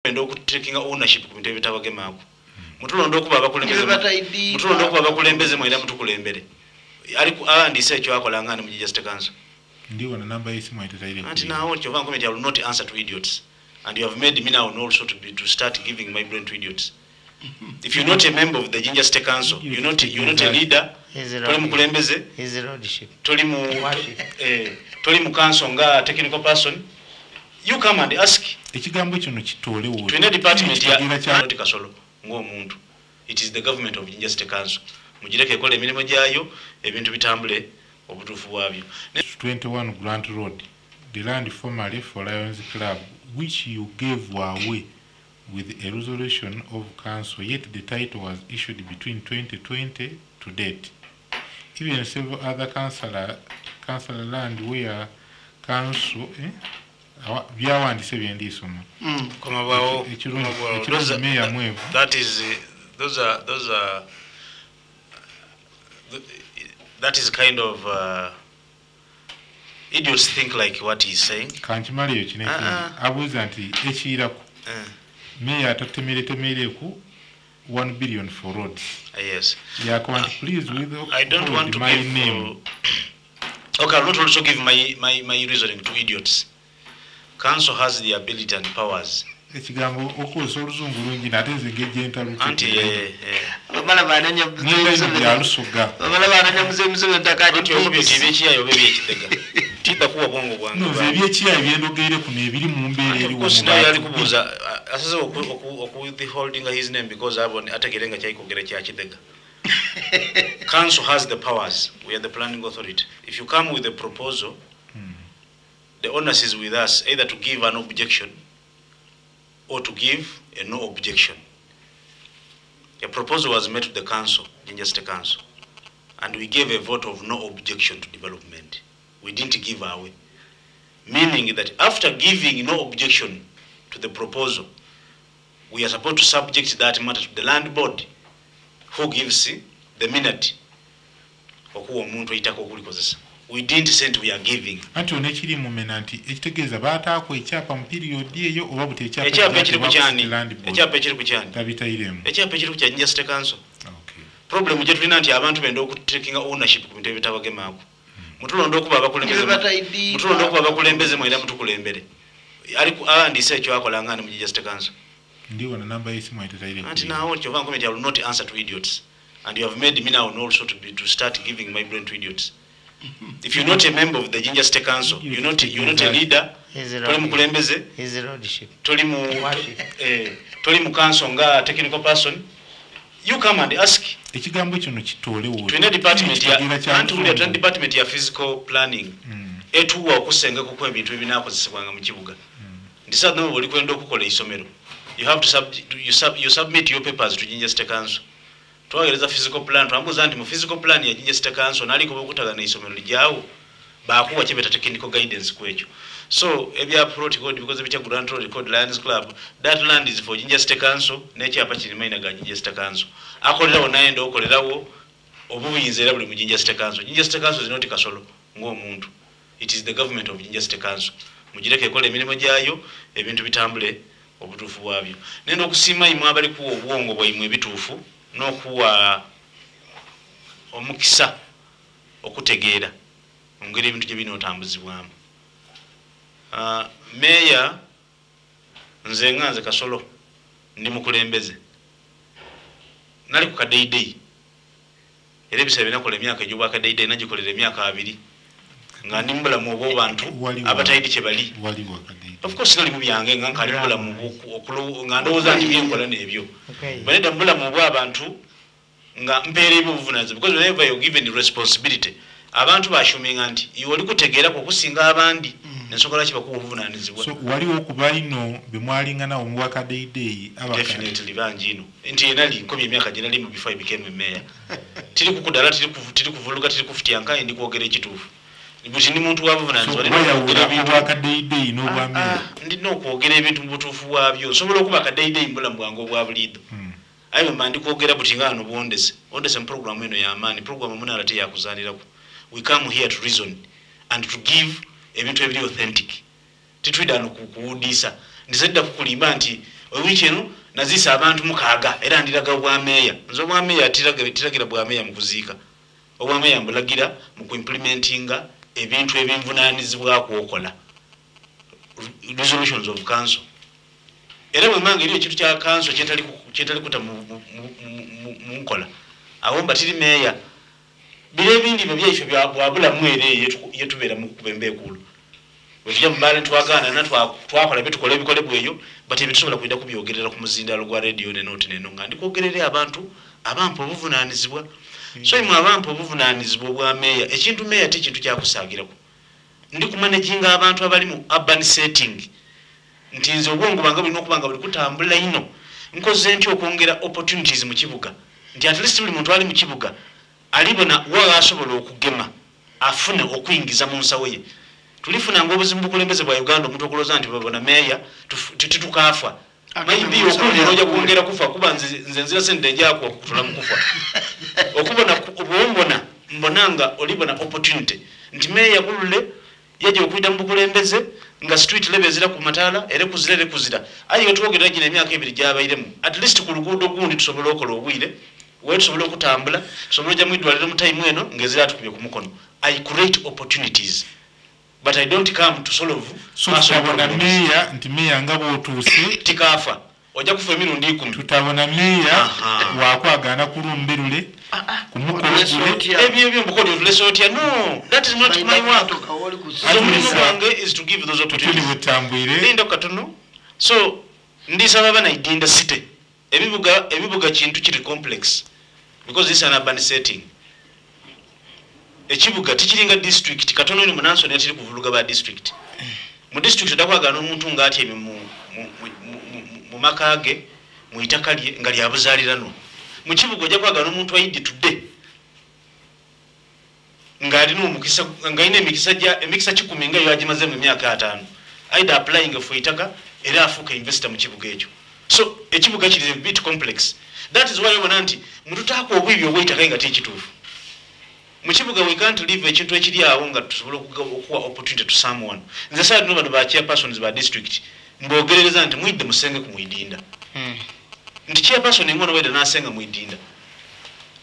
Benda okutakinga ownership ku bintu ebitabagemaku. Mutulonda okuba abakulembeze, mutulonda okuba abakulembeze, mwena mutukulembere. Ali awandiise ekyo akola nga ndi mu Jinja City Council. Ndiwona namba y'esimu ayitetaire. Anti naawo kyova nkomye nti I will not answer to idiots, and you have made me now also to start giving my brain to idiots. If you're not a member of the Jinja City Council, you're not a leader, toli mukulembeze, toli mu council nga technical person, you come and ask. Ekigambo kino kitoolewo. Tulina department ya not Kasolo ng'omuntu. It is the government of Jinja City Council. Mugireke ekola emirimu gyayo, ebintu bitambule obutuufu bwabyo. 21 Grant Road, the land formerly for Lions Club, which you gave away with a resolution of council, yet the title was issued between 2020 to date. Even several other councillor land where council, eh? Byawandiise byendiisoma. Komabwawo. Ekirungi meeya mwevu. That is those are that is kind of idiots think like what he's saying. Kankimala eyo kino. Ekindi abuuza nti ekiyiraku meeya atatemeretemereku 1 billion for roads. Yes. Yakoba nti please with I don't want to my give name. Okay, I'll not also give my reasoning to idiots. Council has the ability and powers. Ekigambo okukozesa oluzungu lungi, nate nze ngejentalu. Anti Bamala bananya. Bya Lusoga. Bamala bananya Muzeeyi Museveni takati. Anti okubye ti ebyekiyayi oba ebyekidega tidda kuwa bwongo bwange. Nze ebyekiyayi byendogeire kuno ebiri mu mbeera eriwo. Naye ali kubuuza asazewo oku withholding his name because abone ategere nga kyaikogera kyakidega. Council has the powers. We are the planning authority. If you come with a proposal, the onus is with us either to give an objection or to give a no objection. A proposal was made to the council, Jinja City Council, and we gave a vote of no objection to development. We didn't give away. Meaning that after giving no objection to the proposal, we are supposed to subject that matter to the land board, who gives the minute okuwa omuntu eitaka okulikozesa. We didn't say we are giving. Anti ono ekiri mumena nti ekitegeeza baataako ekyapa mu period eyo oba buti ekyapa ekiri ku kyani? Ekyapa ekiri ku kyani? Tabitairemu. Ekyapa ekiri ku kya Jinja City Council. Problem gye tulina nti abantu benda okutakinga ownership ku bintu ebitabagemaku. Mutulonda okuba abakulembeze, mutulonda okuba abakulembeze, mwena mutukulembere. Ali awandiise ekyo akola nga ndi mu Jinja City Council. Ndiwona namba y'esimu ayitetaire. Anti naawo kyova nkomye nti I will not answer to idiots, and you have made me now also to start giving my brain to idiots. If you're not a member of the Jinja City Council, you're not a leader, toli mukulembeze, toli mu council nga technical person, you come and ask. Ekigambo kino kitoolewo. Tulina department ya, anti tulina department ya physical planning etuwa okusengekako ebintu ebinakozesebwanga mu kibuga. Nti saa noba oli kwenda okukola isomero, you have to sub, you, sub, you submit your papers to Jinja City Council. Twagereza physical plan, twambuuza nti mu physical plan ya Jinja City Council naliko okutagana isomero lijaawo, bakuwa kyebeta technical guidance ku ekyo. So ebya plot code because ebitya Grant Road code Lions Club, that land is for Jinja City Council n'ekyapa kiri maina ga Jinja City Council. Akolerawo nayenda okolerawo obuyinza era buli mu Jinja City Council. Jinja City Council is not Kasolo ng'omuntu. It is the government of Jinja City Council. Mugireke ekola emirimu gyayo, ebintu bitambule obutuufu bwabyo. Nenda okusiima imwe abali kuwa obwongo bwaimwe ebituufu n'okuwa omukisa okutegeera engeri ebintu gye birina otambuzibwamu. Meeya, nze nga nze Kasolo ndi mukulembeze, nali ku kadeyideyi era ebiseera byenakola emyaka egyobwakadeyideyi nagikolera emyaka 20 nga ndi mubulamu obw'obantu abatayidi kye bali. Of course nali mu byange nga nkali mubulamu nga ndowooza nti byenkola nebyo banedda mubulamu obw'abantu nga mpeera ebyobuvunanyizibwa, because whenever you're given responsibility, abantu bashuminga nti iwe oli kutegeerako okusinga abandi. Ensonga lwaki bakuwa obuvunanyizibwa. So waliwo okuba ino bemwalinga nawo muwakadeyideyi? Definitely bangi ino nti enali nkomye emyaka gyenalimu before I became a mayor. Tiri kukudala, tiri kuvuluga, tiri kufutyanka, ndi kwogera ekituufu buti ndi muntu wabuvunanyizibwa. Ndina n'obwameeya. Ndina okwogera ebintu mu butuufu bwabyo. Nsobola okuba akadeyideyi mu bulamu bwange obwa buliido, aye bwemba ndi kwogera buti nga ano bwondese ondese mu programu eno y'amaanyi, programu munaala teyakuzaniraku. We come here to reason and to give ebintu ebiri authentic. Titwida ano kuwudiisa ndizedda kukulimba nti Ewiiki eno naziisa abantu 6, era ndiraga obwameeya. Nze obwameeya tiragira bwameeya mu kuziika. Obwameeya mbulagira mu kuimplementinga ebintu ebinvunaanyizibwako okola. Resolutions of council. Era bwe manga eriyo ekintu kya council kyentali kuta mu nkola, awo mba tiri meeya. Biro ebindi ebyo byaife bwabulamu era yetubeera mu kukuba embeekuulo. Bwe tujja mu bbaala ntwagaanana, twakola bye tukola ebikolebwa eyo, but ebyo tusobola kwidda kubyogerera ku muzindaalo gwa radio neno oti neno nga ndi kwogerera abantu abampa obuvunaanyizibwa. So imwe abampa obuvunaanyizibwa obwa meeya, ekintu meeya ti kintu kyakusaagiraku. Ndi kumanaginga abantu abali mu urban setting. Nti nze obwongo bwange bulina okuba nga buli kutambula ino. Nkoze ntya okwongera opportunities mu kibuga. Nti at least buli muntu ali mu kibuga alibona wa asobola okugema afune okuyingiza mu nsawo ye. Tulifunanga obuzibu mu bukulembeze bwa Uganda omuntu okulowooza nti babona meeya titukafa. Maybe okumbi ojja kwongera kufa kuba nze nzira sente njaku okutula mu kufa. Okubona obwombona mbonanga olibona opportunity nti meeya kulule yaje okuyita mu bukulembeze nga street level ezira ku mataala ere kuzira ere kuzira. Aye otwogerera gino emyaka ebiri gyabairemu at least ku luguudo gundi tusobola okola obwire, we tusobola okutambula, tusobola ojja mu iddwaliro mu time eno ng'ezira atukubye ku mukono. I create opportunities, but I don't come to solve So personal tutabona problems. meeya nti meeya nga bw'otuuse Tikaafa ojja kufa emirundi 10. Tutabona meeya wakwagaana kulumbe lule kumukolo gule. Ebyo ebyo mbukoli otulese otya? No, that is not my work. Ate Omulimu Lisa, gwange is to give those tutuli opportunities. butambwire. Linda katono. So ndisaba bana Idinda city. Ebibuga kintu kiri complex because this is an urban setting. Ekibuga tikiringa district katono ino munanso ne tiri kuvuluga ba district. Mu district odakwagana omuntu ng'atyemye mu maka ge mu itaka lye nga lyabuzaalirano. Mu kibuga ojja kwagana omuntu ayidde today ng'alina omukisa, ng'alina emikisa gya, emikisa 10 nga yo agimaze mu myaka 5. Either applying for itaka era afuuka investor mu kibuga ekyo. So ekibuga kiri a bit complex. That is why obona nti mututaako obwibi obw'eitaka nga ti kituufu. Mu kibuga we can't leave ekintu ekiri awo nga tusobola okuwa opportunity to someone. Nze saadi no bano ba chairpersons ba district mbogerereza nti mwidde musenge ku mwidinda. Nti chairperson ngono weda n'asenga mwidinda.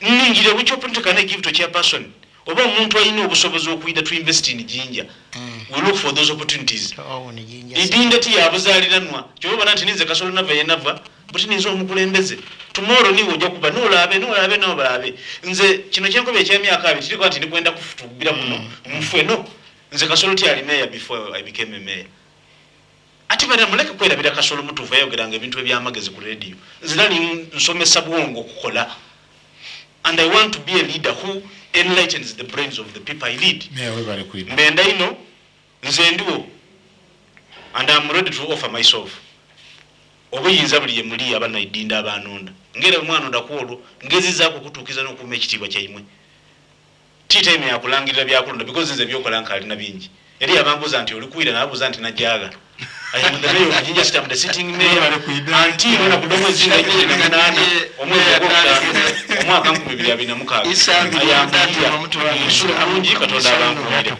Nningira which opportunity can I give to chairperson? Oba omuntu alina obusobozi okuyida to invest in Jinja. We look for those opportunities. Oh, ni Jinja. Idinda ti yabuzaaliranwa. Ky'oba obona nti ninze Kasolo nava ye nava, buti ninze omukulembeze. Tomorrow niwe ojja kuba n'olaabe, n'olaabe, n'olaabe. Nze kino kyenkoba eky'emyaka abiri kiriko nti ndikwenda kufutubbira kuno, nfwe no. Nze Kasolo ti ali mayor before I became a mayor. Ate bana muleke kwerabira Kasolo mutuufu yayogeranga ebintu eby'amagezi ku radio. Nze nali nsomesa bwongo okukola. And I want to be a leader who enlightens the brains of the people I lead. Mayor webale kwidda. Mbenda ino, nze ndiwo. And I'm ready to offer myself. Obuyinza buli ye muli abanaidinda abanonda. Ngera omwana ku olwo, ngezizaako okutuukiza n'okuuma ekitiibwa kyaimwe. Tea time yakulangirira byakulonda because nze byokola nkalina bingi. Eri abambuuza nti oli kwira, n'abuuza nti najaaga. I am the mayor of Jinja City, I'm the sitting mayor. Webale kwidda. Until olunaku lw'omwezi nga kkumi na munaana, omwezi ogwokutaano, omwaka nkumi bbiri abiri na mukaaga. Isa I am Abdul here. Mutwala. Nsula bulungi, Katonda abankuumire.